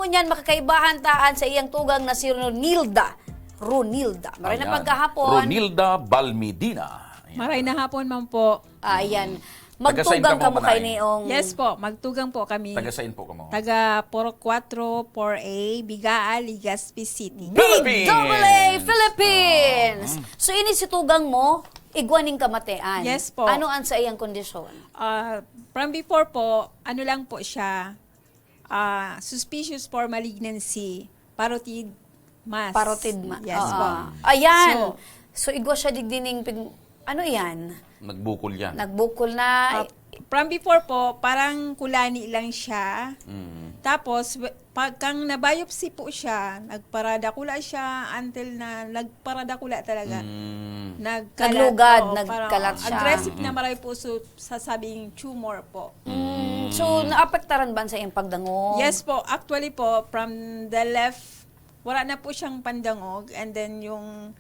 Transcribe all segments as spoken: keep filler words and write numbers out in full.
Yan, makakaibahan ta an saiyang tugang na si Ronilda. Ronilda. Maray na Ayan. pagkahapon. Ronilda Balmidina. Ayan. Maray na hapon man po. Ayan. Taga sain Magtugang kamo, kamo Nay? kay Neong. Yes po, magtugang po kami. Taga sain po kamo? Taga Purok Cuatro, four A, Bigaa, Legazpi City. Philippines! B double A Philippines! Ah. So, ini si tugang mo, igwa ning kamatian. Yes po. Ano an saiyang kondisyon? Ah, from before po, ano lang po siya, ah, suspicious for malignancy, parotid mass. Parotid ma-, Yes oo. po. Ayan. So, So, igwa siya digdi ning pig-, ano yan? Nagbukol yan. Nagbukol na. Ah, from before po, parang kulani lang siya. Mm. Tapos, w-, pag kang na-biopsy po siya, nagparadakula siya until na nagparadakula talaga. Mm. Nagkalat, Naglugad, oo, parang nagkalat siya. aggressive na Mm. maray po, so, sasabing tumor po. Mm. So, naapektaran ba sa iyang pagdangog? Yes po. Actually po, from the left, wala na po siyang pandangog. And then, yung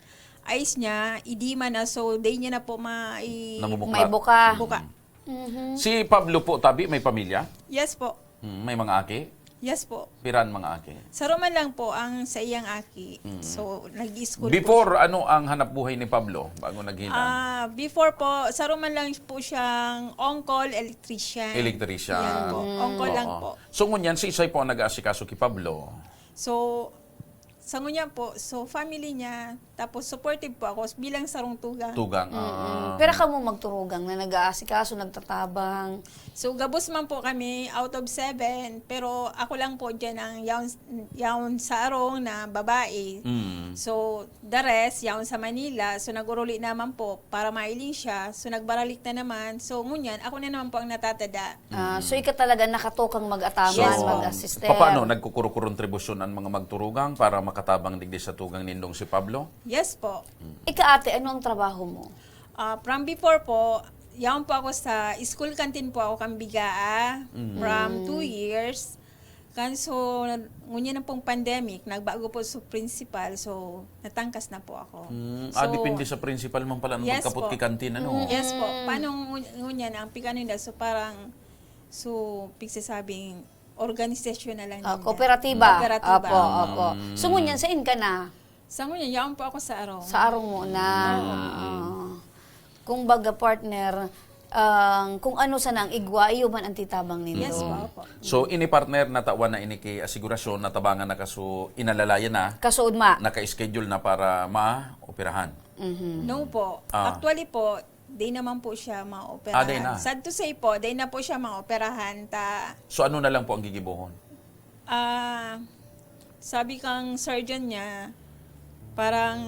eyes niya, edema na. So, dai niya na po mai- Namumuklat. May buka. buka. Mhm. Si Pablo po, tabi, may pamilya? Yes po. Hmm, may mga aki? Yes po. Piran mga aki? Saro man lang po ang sa iyang aki. Mm. So, nag-school po Before, siya. ano ang hanap buhay ni Pablo bago naghilang? Ah, before po, saro man lang po siyang ongkol, electrician. Electrician. Yan po. Mm. Ongkol lang Oo. po. So, ngunyan, si Isay po ang nag-aasikaso ki Pablo? So, sa ngunyan po, so, family niya, tapos supportive po ako bilang sarong tugang. Tugang, Mm-mm. ah. Pero kamo magturugang na nag-aasikaso, nagtatabang? So, gabos man po kami out of seven, pero ako lang po dyan ang yaon, yaon sa arong na babae. Mm. So, the rest, yaon sa Manila. So, nag-uruli naman po para mailing siya. So, nagbaralit na naman. So, ngunyan, ako na naman po ang natatada. Ah, so, Mm. ika talaga nakatukang mag-ataman, So, mag-assister. papaano? Nagkukuro-kurong tribusyon ang mga magturugang para makatabang digdi sa tugang nindong si Pablo? Yes po. Mm. Ika, ate, ano ang trabaho mo? Ah, from before po, yaon po ako sa school canteen po ako kan Bigaa Mm. from Mm. two years. Kan so, ngunyan na pong pandemic, nagbago po sa principal, so natangkas na po ako. Mm, So, ah, depende sa principal man pala ang yes pagkapot po. ki kantin, ano? Mm. Yes po. Paano ngun-, ngunyan ang pig-ano nila? So, parang, so, pigsasabing organisasyon na lang Ah, ninda. kooperatiba. Kooperatiba. Opo, opo. Mm. So, ngunyan, sain ka na? Sa ngunyan, yaon po ako sa arong. Sa arong mo na. Mm. Ah. Kung baga, partner, ang, kung ano sana ang igwa, iyo man ang titabang nindo. Yes po, Mm. opo. So, ini partner, natawan na ini ki asigurasyon, natabangan na kaso inalalayan na, Kaso ugma. naka-schedule na para maoperahan? Mhm. No po. Ah. Actually po, di naman po siya maoperahan. Ah, di na. Sad to say po, di na po siya maoperahan. Ta- So, ano na lang po ang gigibohon? Ah, sabi kang surgeon niya, parang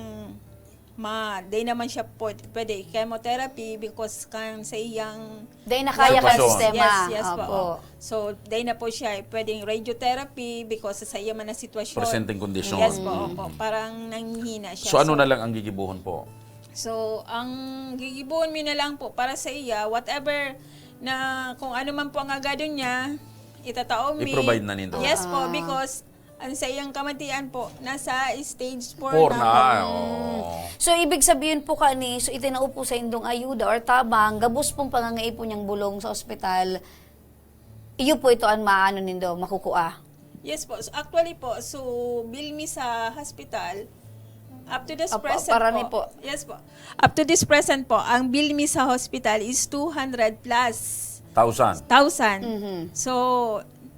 ma-, di naman siya pwede, pwede chemotherapy because kan sa iyang Di na kaya kan Sitwasyon. sistema. Yes, yes po. Opo. So, di na po siya pwedeng radiotherapy because sa iya man na sitwasyon. Presenteng kondisyon. Yes po, Mm. opo. Parang nanghihina siya. So, ano So, na lang ang gigibohon po? So, ang gigibohon mi na lang po para sa iya, whatever na kung ano man po ang agadon niya, itatao mi. I-provide na nindo. Yes po, Ah. because ang sa iyang kamatian po, nasa stage four Four na na, po. oo. So, ibig sabihin po kani, so itinao po sa indong ayuda or tabang, gabos pong pangangaipo niyang bulong sa ospital, iyo po ito ang maano nindo, makukua? Yes po. So, actually po, so, bill mi sa hospital, up to this Apa-, present para ni po. po. Yes po. Up to this present po, ang bill mi sa hospital is two hundred plus Thousand. thousand. Mhm. So,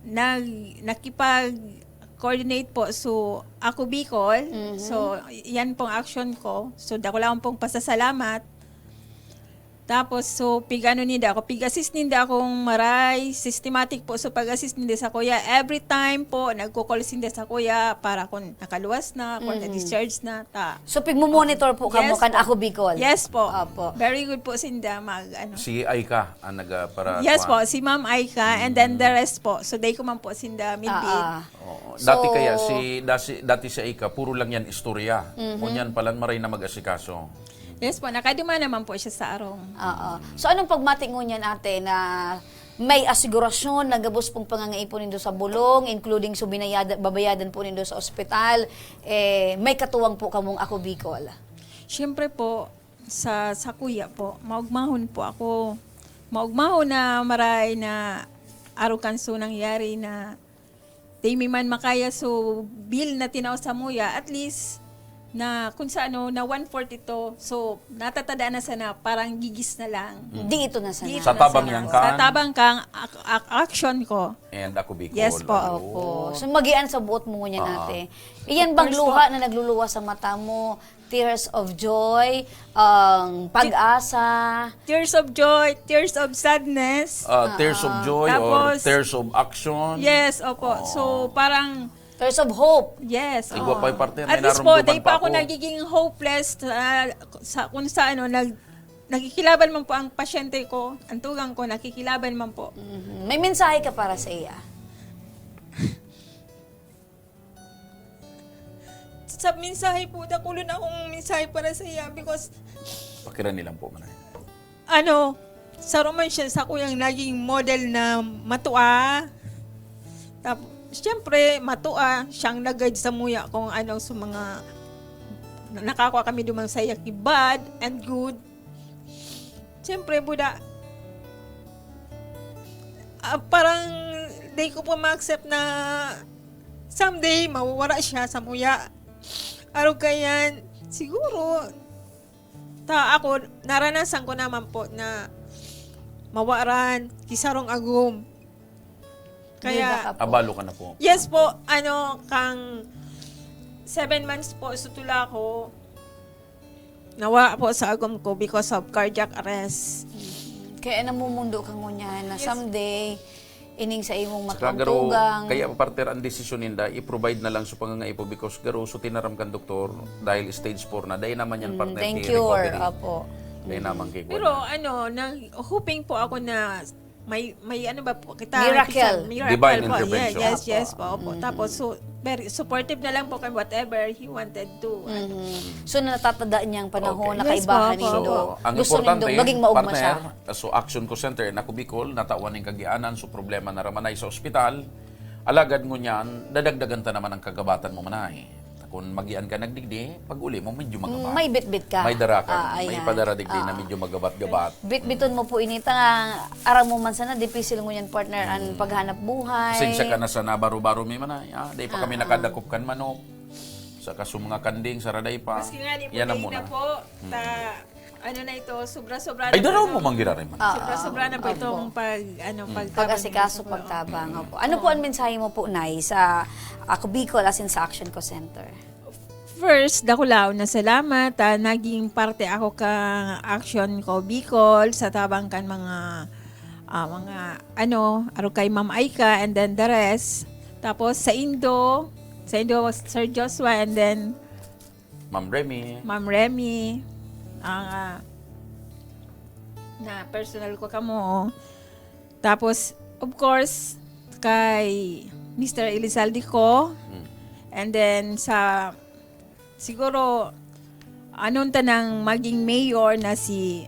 nag-, nakipag-coordinate po. So, ako Bicol. Mhm. So, yan pong action ko. So, dako lang pong pasasalamat. Tapos, so, pig-ano ninda ako, pig-assist ninda akong maray, systematic po. So, pag-assist ninda sa kuya, every time po, nagko-call sinda sa kuya para kung nakaluwas na, kung Mhm. na-discharge na, ta. So, pigmo-monitor po kamo Yes kan po. Ako Bicol? Yes po. Opo. Very good po sinda mag, ano. Si Aika ang nag, ah, para Yes kuwan. po, si Ma'am Aika, and then the Mm. rest po. So, day ko man po sinda midbit. Ah, ah. Oo. So Dati kaya si, dasi-, dati si Aika, puro lang yan istorya. Mhm. Ngunyan palan maray na mag-asikaso. Yes po, nakaduman naman po siya sa arong. Oo. So, anong pagmati ngunyan, ate, na may asigurasyon na gabos pong pangangaipo nindo sa bulong, including so binayad-, babayadan po nindo sa ospital, eh, may katuwang po kamong Ako Bicol? Siyempre po, sa, sa kuya po, maugmahon po ako. Maugmahon na maray na arog kan so nangyari na Dai mi man makaya, so bill na tinao samuya, at least na kung sa ano, na one forty-two. So, natatadaan na sana, parang gigis na lang. Di ito na sana. Di ito Sa na tabang sana. yan Sa kan? Tabang kang ak- ak- action ko. And Ako Bicol. Yes po. Ano? Opo. So, mag-ian sa buot mo ngunyan, Ah. ate. Iyan bang Of course luha po. na nagluluwas sa mata mo? Tears of joy, ang pag-asa? Tears of joy, tears of sadness. Ah, tears of joy or Tapos- tears of action? Yes, opo. So, parang, Tears of hope? yes. Igwa oo. pa yung parte na At least po, naramdaman dai pa pa ako ako. Nagiging hopeless sa, sa kung sa ano, nag, nagkikilaban man po ang pasyente ko, ang tugang ko, nakikilaban man po. Mhm. May mensahe ka para sa iya? Sa mensahe po, dakulon akong mensahe para sa iya because Pakiran nilang po, manay. ano, saro man siya sa kuyang naging model na matua. Tapos, siyempre, matua, siyang nag-guide samuya kung ano sa mga nakakua kami dumang saya ki bad and good. Siyempre, buda, ah, parang di ko pa ma-accept na someday mawawara siya samuya. Arog kayan, siguro, ta ako, naranasan ko naman po na mawaran, kisarong agom. Bida ka Kaya, po. Abalo ka na po. Yes po, ano, kang seven months po, sutula ko, nawa po sa agom ko because of cardiac arrest. Kaya namumundo ka ngunyan na Yes. Someday, ining sa imong Saka matuang garo, tugang. Kaya partner ang desisyon ninda, i-provide na lang sa pangangaipo because garo, so tinaram kan doktor, dahil stage four na, dahil naman yan Mm, partner thank kay you, or, recovery. Apo. Dahil naman kay Pero ano, nang hoping po ako na may may ano ba po kita Miracle. miracle Divine po. intervention. Yes, yes, yes po. Opo. Tapos so very supportive na lang po kay whatever he wanted to. Ano. Mhm. So, natatada niyang panahon Okay. na Yes, kaibahan po, nindo. So, ang Gusto importante, nindo maging maugma partner, siya. So, Action ko Center, Ako Bicol, natawan ning kagianan, so problema na ramanay sa ospital. Alagad ngunyan, dadagdagan ta naman ang kagabatan mo manay. Kung magian ka nagdigdi, pag uli mo, medyo magabat. May bitbit ka. May dara ka. Ah, May ayan. padara digdi na Ah. medyo magabat-gabat. Bitbiton mo po ini ta, aram mo man sana, dipisil ngunyan, partner, ang paghanap buhay. Pasensya ka na sa nabaro-baro mi manay. Ah, dahil pa kami Ah, nakadakop kan manok. Sa kasong mga kanding, sa raday pa. Maski nga di po Yan na kayo muna. na po, ta, ano na ito, sobra-sobra Ay, na daraw po, mo no? manggiraray man. Ah, Sobra-sobra na po opo. itong pag, ano, pagtabang. Pag-asikaso, Opo. pagtabang. Opo. Ano po ang mensahe mo po, Nay, sa Ako Bicol, as in sa Action ko Center? First, dakulaon na salamat. Ah, naging parte ako ka Action ko Bicol sa tabang kan mga, ah, mga, ano, aro kay Ma'am Aika and then the rest. Tapos sa Indo, sa Indo, Sir Joshua, and then Ma'am Remy. Ma'am Remy, ah, na personal ko kamo. Tapos, of course, kay Mister Elizalde ko. Mm. And then, sa, siguro, anon tanang maging mayor na si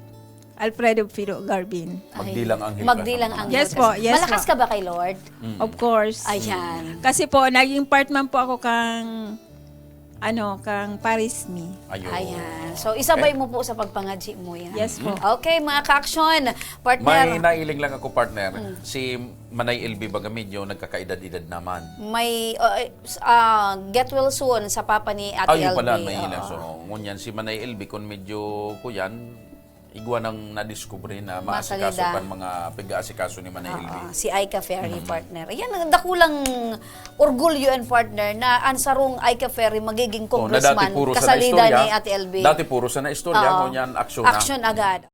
Alfredo Filo Garbin. Magdilang anghel ka Magdilang sa mga anghel Yes ka po, sa- yes Malakas po. ka ba kay Lord? Mm. Of course. Ayan. Kasi po, naging part man po ako kang, ano, kang Paris Me. Ayun. Ayan. So, isabay mo po sa pagpangadji mo yan. Yes po. Okay, mga ka-action, partner. May nailing lang ako, partner. Mm. Si Manay L B baga medyo nagkakaedad-edad naman. May, uh, uh, get well soon sa papa ni Ate Ayun L B. pala, may Oo. ilang. So, ngunyan si Manay L B, kung medyo kuyan, igwa nang nadiskubre na maasikaso Masalida. Kan mga pag-aasikaso ni Manay L B. Oo, si Aika Ferry, partner. Yan, ang dakulang orgulyo and partner na ang sarong Aika Ferry magiging Oh, na congressman, dati puro sa kasalida istorya, ni Ate L B. Dati puro sa na istorya, Oo. Ngunyan action na. Action agad.